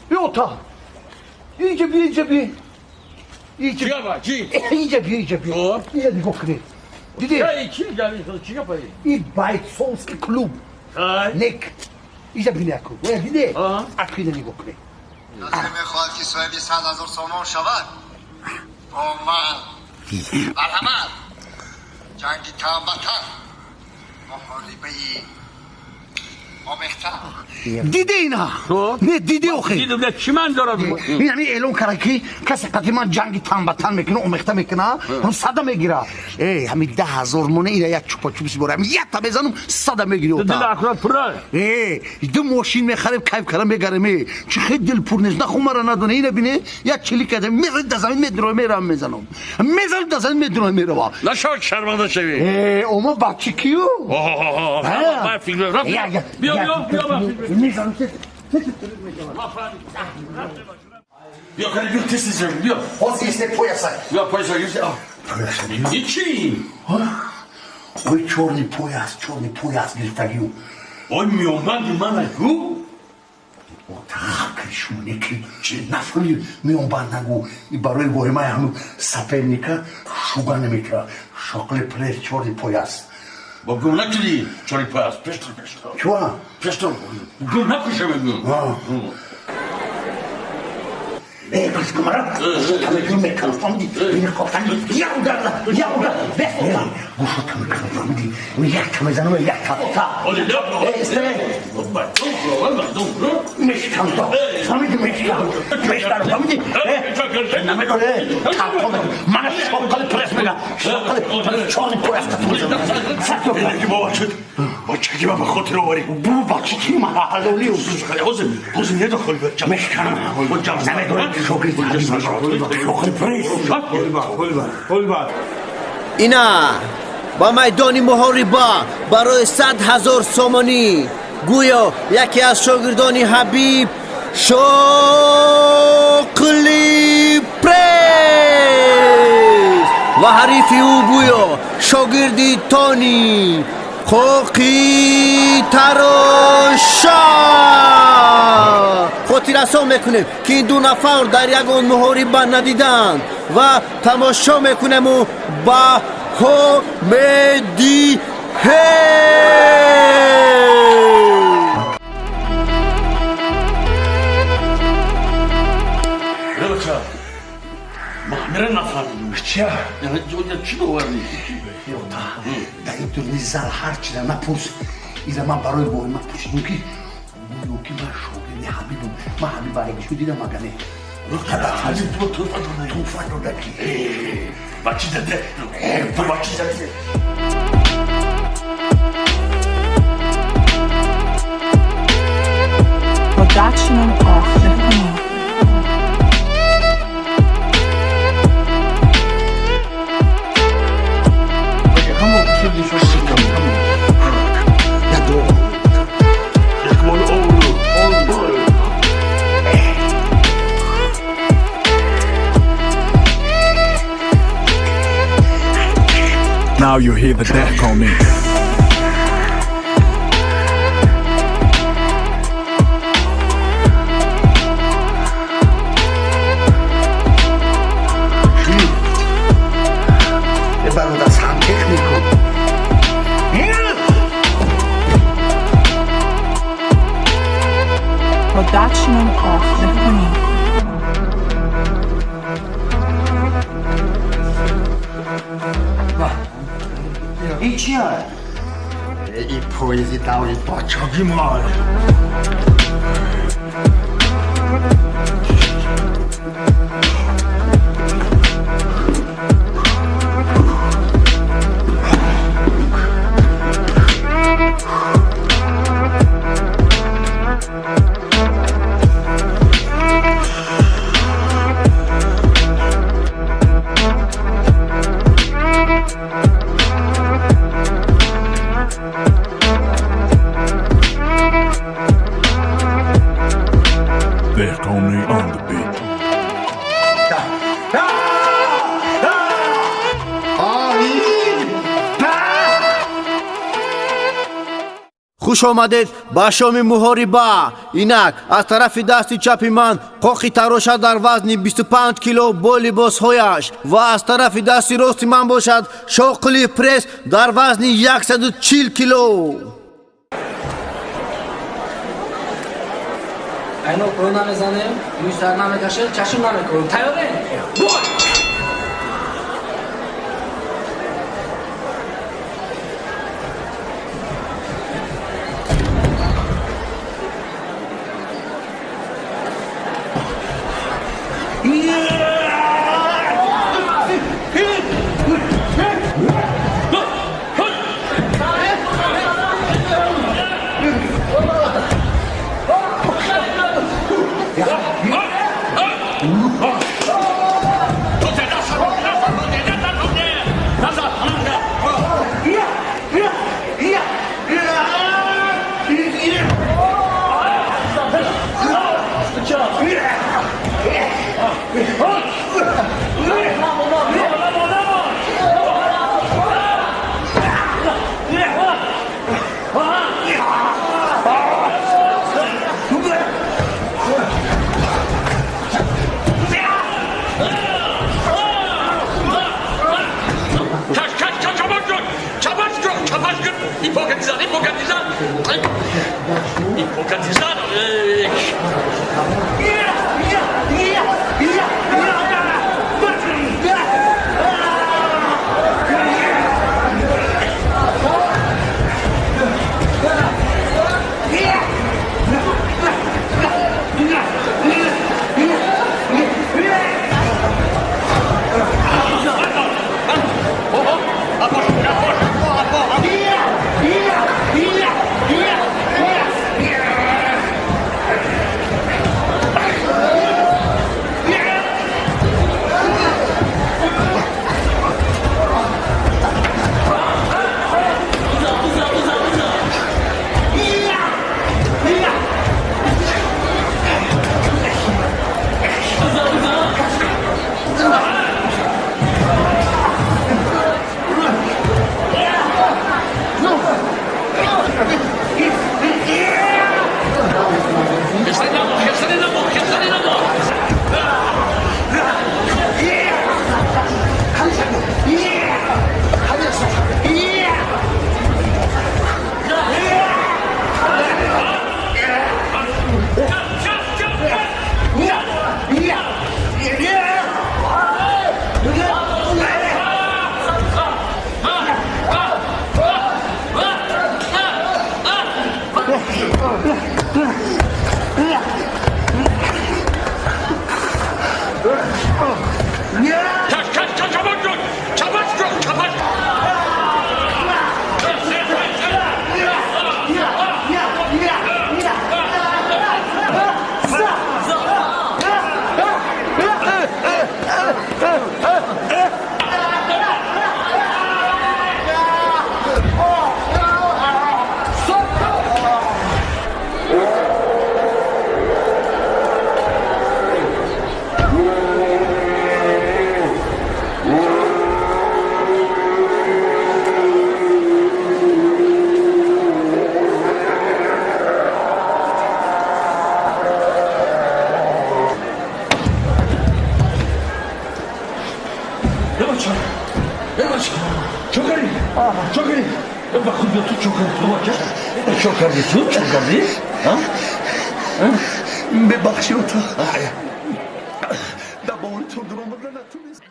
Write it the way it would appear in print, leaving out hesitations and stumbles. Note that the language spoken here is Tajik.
Биёта. Инҷа би, инҷа би. Инҷа. Чӣ? Инҷа би, инҷа би. Инҷа нигоҳ кунед. Дидед? Чӣ гапи? Чӣ гапи? Ин бойцовский клуб. Нек. Инҷа бинед аку. Дидед? Аку инҷа нигоҳ кунед. Касе мехоҳад ки соҳиби 100 000 сомон шавад, бо ман марҳамат, ҷанги тан ба тан, муҳорибаи омехта. Диде ина? Не диде охе? Дидам, чӣ ман дорад? Ин ҳамин эълон карда ки касе қати ман ҷанги тан ба тан мекуна, омехта мекуна, ҳам сада мегира. Эй, ҳамин 10 000 моне ина як чупа-чупси бора. Ҳамин якта мезанам, сада мегири ота. Дил акурат пура. Э, ду мошин мехарем, кайф кара мегарем. Э, чӣ хел дил пур нест, наху мара надоне. Ина бине, як чили када мезанам да замин медроя меравам мезанам. Мезанам да замин медроя меравам. Нашавад шарманда шавӣ. Э, ома бачи кию? Биё, биё, биё, Мезанам. Биё, кани, биё, тез, тез, биё. Ҳозир исте пояса. Биё, пояса, и чӣ? Ой, чёрный пояс, чёрный пояс гирифтагиу. Ой, миёнбанди мана гу. Отахакри шумо неки нафаҳми миёнбанд нагу. Барои воҳимаи ҳамн соперника шуга намекунад. Шоқли пресс, чёрный пояс. Бо гум накунӣ, чёрный пояс, пештар, пештар. Чуа? Пештар, гум накуша мегӯм. Эй, камара, гӯшота мекунам, мекунам, фаҳмидӣ? Мехофтани, як удар, як удар, бехофтам. Гӯшота мекунам, фаҳмидӣ? Якта мезанам, якта. Э, мешкам то, фаҳмидӣ, мешкам. Мешкам, фаҳмидӣ? Намедонӣ, мана шоқали пресс мега, шоқали чёрный пояс. Бачаги ба хотир оварӣ. Бу бачи ки мана ҳалолиу. Ҳозир, ҳозир недохоли. Мешканам. Намедонӣ, шоқали пресс. Ина ба майдони муҳориба барои 100 000 сомонӣ гӯё яке аз шогирдони Ҳабиб, Шоқли Пресс, ва ҳарифи ӯ гӯё шогирди Тони, Қоқи Тароша. Хотиррасон мекунем, ки ин ду нафар дар ягон муҳориба надиданд ва тамошо мекунему баҳо медиҳем. Мара нафаҳмидам. Чия? Чӣ боварӣ? Ёта, дар ин турни зал ҳар чиза напурс. Иза ман барои воҳима пурсидум, ки гӯё ки ман шогирди Ҳабибум. Ман Ҳабиб алегишу дидам, агане. Ҳабиб туҳфа дода. Туҳфа дода ки. Бачи заде. Ту бачи заде. Production of the Queen. Ядо. Якмон оғлу. Now you hear the death on me. Бародар, сантехнику. Production of the Queen. Ин чия? И поези дави бачаги ман. Dehkoni on the beat. Хуш омадед ба шоми муҳориба. Инак аз тарафи дасти чапи ман қоқи тароша дар вазни 25 кило бо либосҳояш ва аз тарафи дасти рости ман бошад шоқили пресс дар вазни 140 кило. Айно про намезанем, мӯй сар намекашем, чашм намекунем. Тайёрем? Бой! Бебахши, ота. Дар бовари ту дуромада натунист.